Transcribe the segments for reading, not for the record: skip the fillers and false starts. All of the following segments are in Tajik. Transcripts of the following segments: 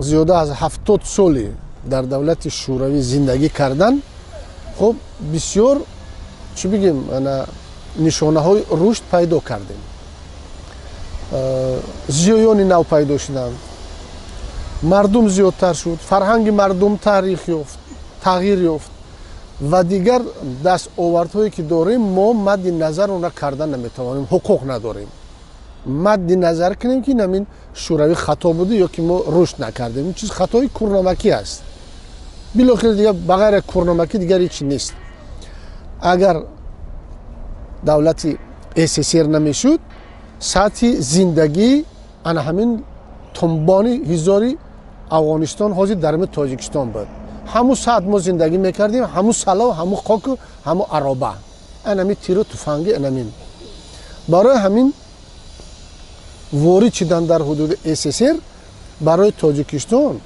Зиёда аз 70 соли дар давлати Шӯравӣ зиндагӣ кардан, хуб, бисёр, чӣ бигем, ана нишонаҳои рушд пайдо кардем. Зиёёни нав пайдо шуданд, мардум зиёдтар шуд, фарҳанги мардум таърих ёфт, тағйир ёфт ва дигар дастовардҳое ки дорем, мо мадди назар онро кардан наметавонем, ҳуқуқ надорем мадди назар кунем, ки ҳамин Шӯравӣ хато буда ё ки мо рушд накардем. Ин чиз хатои кӯрнамакӣ аст. Билохир дигар ба ғайр аз кӯрнамакӣ дигар ҳеч нест. Агар давлати СССР намешуд, сатҳи зиндагӣ ана ҳамин тумбони ҳизори Афғонистон ҳозир дар Тоҷикистон буд. Ҳамун саат мо зиндагӣ мекардем, ҳамун салав, ҳамун хоку, ҳамун ароба, анами тиру туфанги анамин. Барои ҳамин ворид шудан дар ҳудуди СССР барои Тоҷикистон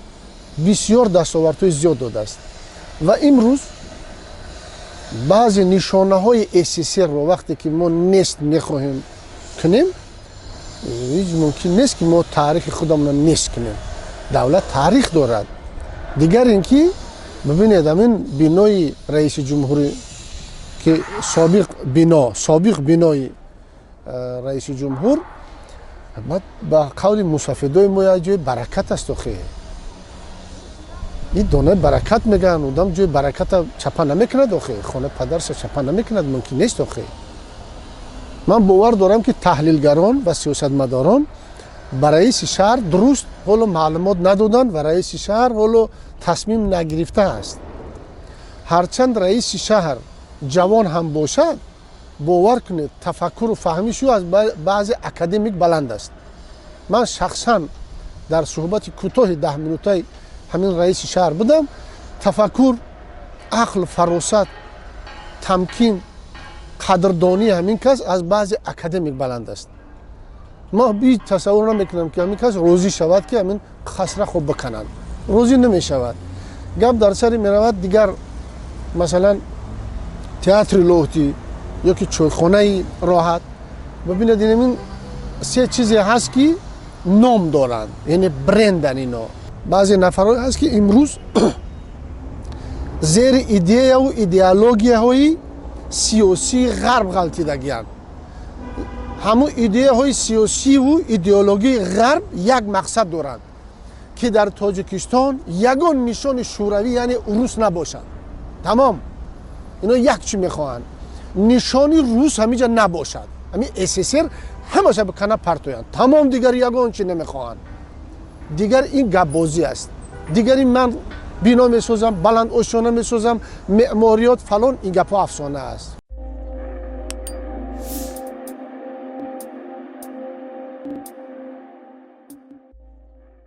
бисёр дастовардҳои зиёд додааст. Ва имрӯз баъзе нишонаҳои СССРро вақте ки мо нест мехоҳем кунем, ҳеҷ мумкин нест, ки мо таърихи худамонро нест кунем. Давлат таърих дорад. Дигар ин ки бибинед, ҳамин бинои раиси ҷумҳурӣ, ки собиқ бино, собиқ бинои раиси ҷумҳур, ба қавли мусафидои мо як ҷои баракат аст. Охе, ин донаи баракат мегӯянд, одам ҷои бараката чапа намекунад. Охе, хонаи падарша чапа намекунад, мумкин нест. Охе, ман бовар дорам, ки таҳлилгарон ва сиёсатмадорон ба раиси шаҳр дуруст ҳоло маълумот надоданд ва раиси шаҳр ҳоло тасмим нагирифтааст. Ҳарчанд раиси шаҳр ҷавон ҳам бошад, бовар кунед, тафаккуру фаҳмишу аз баъзе академик баланд аст. Ман шахсан дар суҳбати кӯтоҳи 10 минутаи ҳамин раиси шаҳр будам. Тафаккур, ақл, фаросат, тамкин, қадрдонии ҳамин кас аз баъзе академик баланд аст. Ма ҳеҷ тасаввур намекунам, ки ҳамин кас розӣ шавад, ки ҳамин қасра хоб бикананд. Розӣ намешавад. Гап дар сари меравад дигар, масалан, театри Лоҳутӣ ё ки чойхонаи Роҳат. Бибинед, ин се чизе ҳаст, ки ном доранд, яъне брендан ино. Баъзе нафарҳое ҳаст, ки имрӯз зери идеяву идеологияҳои сиёсии ғарб ғалтидагианд. Ҳамун идеяҳои сиёсиву идеологияи ғарб як мақсад доранд, ки дар Тоҷикистон ягон нишони шӯравӣ, яъне урус набошад. Тамом. Ино як чӣ мехоҳанд: нишони рус ҳамиҷа набошад, ҳамин СССР ҳамаша ба кана партоянд. Тамом, дигар ягон чи намехоҳанд. Дигар ин гапбозӣ аст. Дигари ман бино месозам, баланд ошёна месозам, меъмориёт, фалон, ин гапҳо афсона аст.